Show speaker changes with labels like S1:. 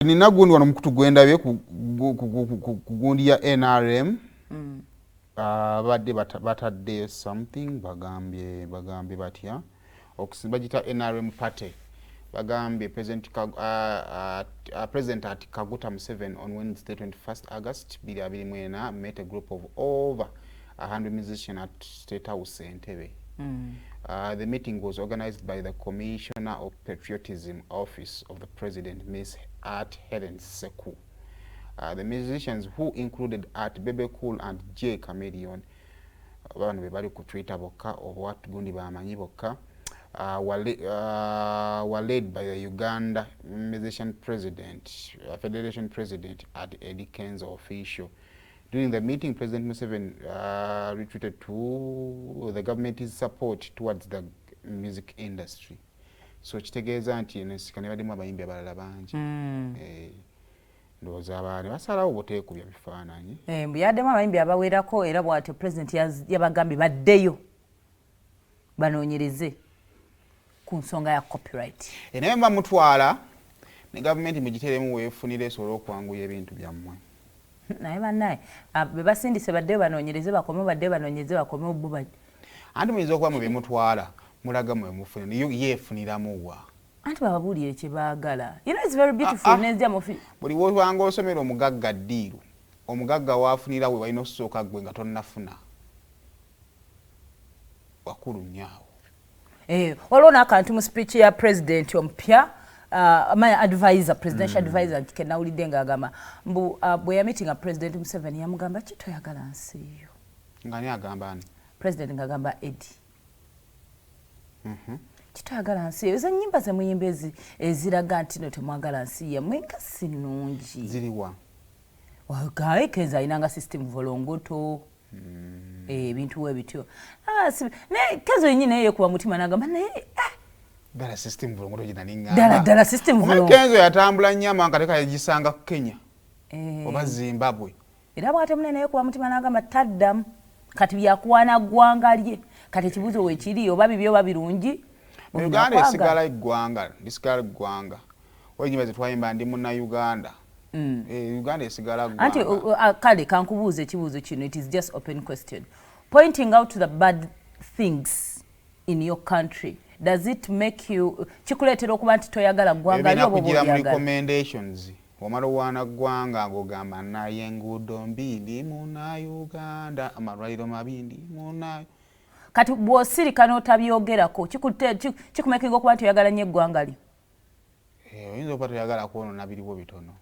S1: Nina gundi wano mukutu gwendabye ku gundi ya NRM. Babadde bataddeyo something, bagambye batya, bagita NRM party. Bagambye President at Kaguta Museveni on Wednesday, 21st August 2024, met a group of over 100 musicians at State House, Entebbe. The meeting was organized by the Commissioner of Patriotism, Office of the President, Miss Art Helen Seku. The musicians, who included Art Bebe Cool and J Chameleone, bano be bali ku Twitter bokka oba gundi bamanyi bokka, were led by the Uganda Musician President, Federation President at Eddie Kenzo official. During the meeting, President Museveni retreated to the government's support towards the music industry. So kitegeeza nti eno ensikano ebaddemu abayimbi abalala bangi. Ndowooza abaana basalawo buteekubya bifaananyi.
S2: Eh, mbu yaddemu abayimbi abawerako, era bw'atyo President yabagambye baddeyo banoonyereze ku nsonga ya copyright.
S1: Naye mba mutwala ne gavumenti mugiteremu weefunire esobole okwanguya ebintu byammwe.
S2: Naye bannaye be basindise baddeyo banoonyereze, bakome, baddeyo banoonyereze, bakome bo.
S1: Anti muyinza okuba mwe bemutwala mulaga mwe mufune yeefuniramu wa?
S2: Anti bababuulire kye baagala. You know, it's very beautiful.
S1: Ah, ah.
S2: Nenzija mu
S1: Buli wobanga osomera omugagga deal, omugagga waafunira we walina okusooka ggwe nga tonnafuna, wakulu nnyo awo.
S2: Eh, waliwo n'akantu mu speech ya president omupya, my advisor, presidential advisor, kenawulidde ng'agamba mbu bwe yameetinga President Museveni, yamugamba, "Ki toyagala nsi yo?"
S1: Nga ani agamba ani?
S2: President ng'agamba Eddie, "Kitoyagala nsi eyo? Ezo ennyimba zemuyimba eziraga nti no temwagala nsi yammwe nga si nnungi."
S1: Ziriwa?
S2: Gaye Kenzo alinanga System Volongoto. Ebintu we bityo. Ah, naye Kenzo yenyini naye yekuba mutima nagamba naye ah,
S1: Ddala System Volongoto gye nali.
S2: Ddala ddala System
S1: Omanyi
S2: Volongoto.
S1: Kenzo yatambula nnyo amawanga, teka yagisanga Kenya oba Zimbabwe.
S2: Era bwate munene yekuba mutima nagamba taddamu, kati byakuwaana ggwanga lye. Kati ekibuuzo weekiri, oba bibi oba birungi?
S1: Uganda esigala eggwanga, lisigala eggwanga. Enyimba zetwayimba, "Ndi Munnauganda." Eh, Uganda esigala
S2: Anti
S1: ggwanga.
S2: Kale kankubuuza ekibuuzo kino, it is just open question. Pointing out the bad things in your country, does it make you, kikuleetera okuba nti toyagala ggwanga lyo
S1: Ebina
S2: oba oba
S1: kugira mu
S2: olyagala?
S1: recommendations. Omala owaana ggwanga ng'ogamba, "Naye enguudo mbi, ndi Munnauganda, amalwaliro mabi, ndi munna."
S2: Kati bw'osirika n'otabyogerako, kikumakinga okuba nti oyagala nnyo eggwanga lyo?
S1: Eh, oyinza okuba toyagala kwonoona biriwo bitono.